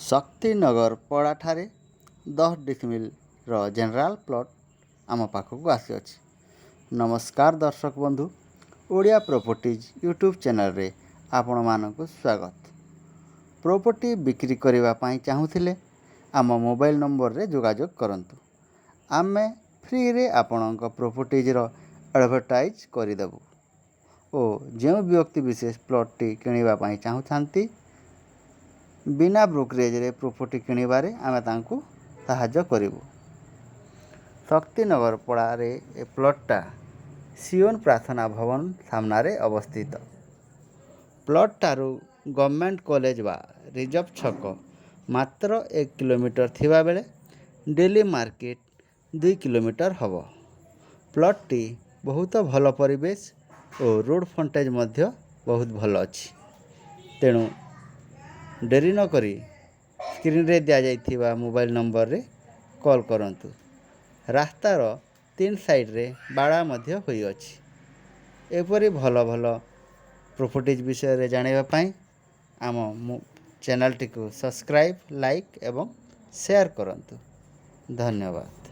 Shaktinagar ପଡ଼ାଠାରେ 10 ଡିସମିଲ୍ର general plot ଆମ ପାଖକୁ ଆସିଅଛି। ନମସ୍କାର ଦର୍ଶକ ବନ୍ଧୁ, ଓଡ଼ିଆ ପ୍ରପର୍ଟିଜ୍ ୟୁଟ୍ୟୁବ୍ ଚ୍ୟାନେଲ୍ରେ ଆପଣମାନଙ୍କୁ ସ୍ୱାଗତ। ପ୍ରପର୍ଟି ବିକ୍ରି କରିବା ପାଇଁ ଚାହୁଁଥିଲେ ଆମ ମୋବାଇଲ୍ ନମ୍ବରରେ ଯୋଗାଯୋଗ କରନ୍ତୁ। ଆମେ ଫ୍ରିରେ ଆପଣଙ୍କ ପ୍ରପର୍ଟିଜ୍ର ଆଡ଼ଭର୍ଟାଇଜ୍ କରିଦେବୁ ଓ ଯେଉଁ ବ୍ୟକ୍ତି ବିଶେଷ ପ୍ଲଟ୍ଟି କିଣିବା ପାଇଁ ଚାହୁଁଥାନ୍ତି, ବିନା ବ୍ରୋକରେଜ୍ରେ ପ୍ରପର୍ଟି କିଣିବାରେ ଆମେ ତାଙ୍କୁ ସାହାଯ୍ୟ କରିବୁ। ଶକ୍ତିନଗର ପଡ଼ାରେ ଏ ପ୍ଲଟ୍ଟା ସିଓନ ପ୍ରାର୍ଥନା ଭବନ ସାମ୍ନାରେ ଅବସ୍ଥିତ। ପ୍ଲଟ୍ ଠାରୁ ଗଭର୍ଣ୍ଣମେଣ୍ଟ କଲେଜ ବା ରିଜର୍ଭ ଛକ ମାତ୍ର 1 କିଲୋମିଟର ଥିବାବେଳେ ଡେଲି ମାର୍କେଟ 2 କିଲୋମିଟର ହେବ। ପ୍ଲଟ୍ଟି ବହୁତ ଭଲ ପରିବେଶ ଓ ରୋଡ଼ ଫ୍ରଣ୍ଟେଜ୍ ମଧ୍ୟ ବହୁତ ଭଲ ଅଛି। ତେଣୁ ଡେରି ନକରି ସ୍କ୍ରିନ୍ରେ ଦିଆଯାଇଥିବା ମୋବାଇଲ୍ ନମ୍ବରରେ କଲ୍ କରନ୍ତୁ। ରାସ୍ତାର ତିନି ସାଇଡ଼୍ରେ ବାଡ଼ା ମଧ୍ୟ ହୋଇଅଛି। ଏପରି ଭଲ ଭଲ ପ୍ରପର୍ଟିଜ୍ ବିଷୟରେ ଜାଣିବା ପାଇଁ ଆମ ଚ୍ୟାନେଲ୍ଟିକୁ ସବସ୍କ୍ରାଇବ୍, ଲାଇକ୍ ଏବଂ ସେୟାର କରନ୍ତୁ। ଧନ୍ୟବାଦ।